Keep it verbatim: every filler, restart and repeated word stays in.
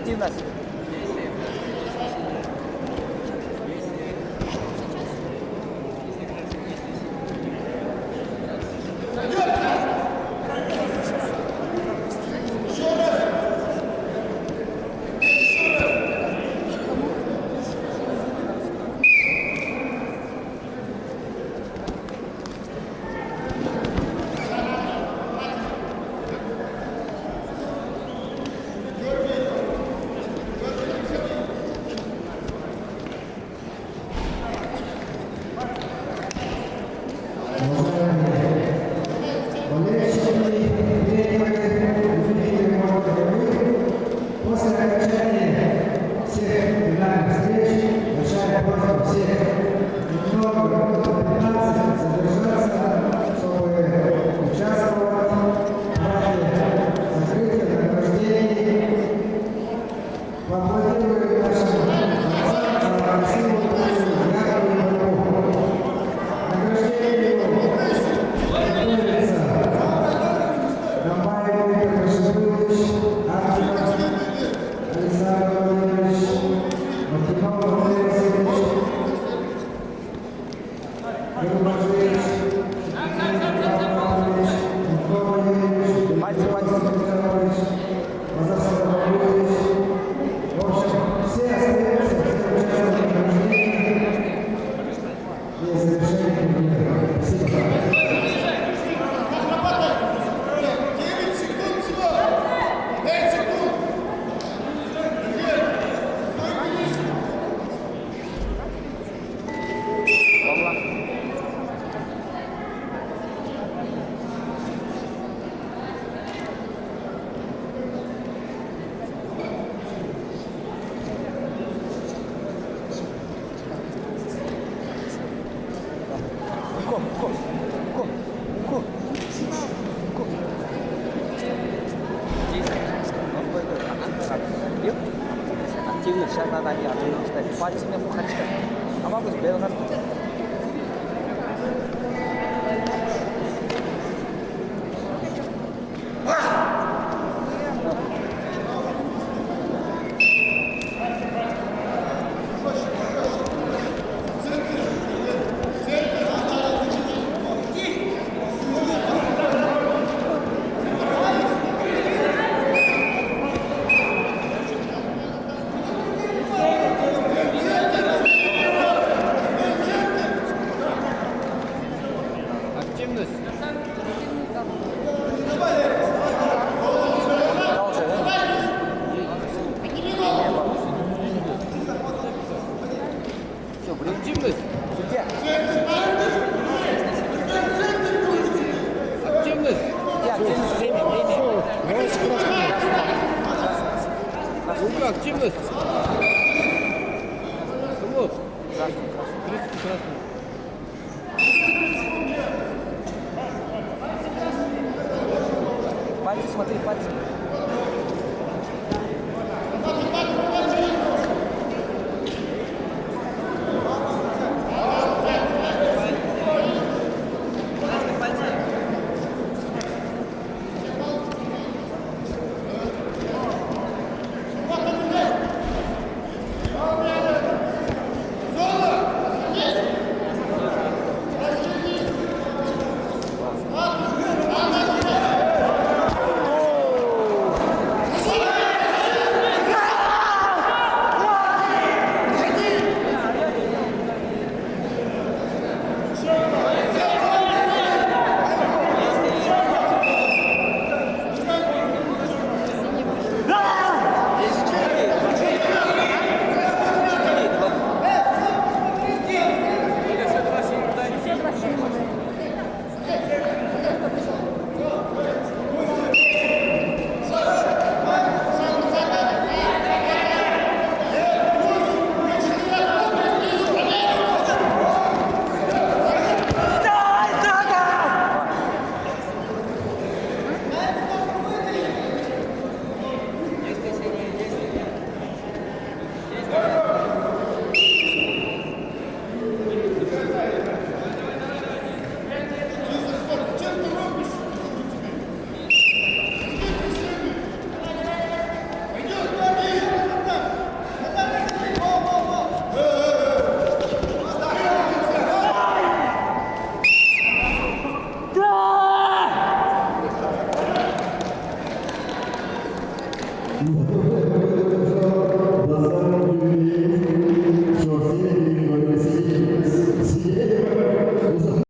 Активность. После окончания всех финальных встреч большая просьба всех немного минут на пятнадцать задержаться, чтобы участвовать в параде закрытия, награждений. Поаплодируем нашим борцам за красивую, яркую борьбу. К награждению готовится Гамбаев Виктор Башибылович, Артемов Александр Владимирович, Мартынов Андрей Васильевич, Пальцы, пальцы. В общем, все остаются, все участвуют в награждении и завершении турнира. Спасибо. Активно, сейчас надо они остановить. Пальцами махать. А могу сбегать. Активность. Активность. Активность. Активность. Время, время. Активность. Вот. Тридцать красный. Пальцы, смотри, пальцы.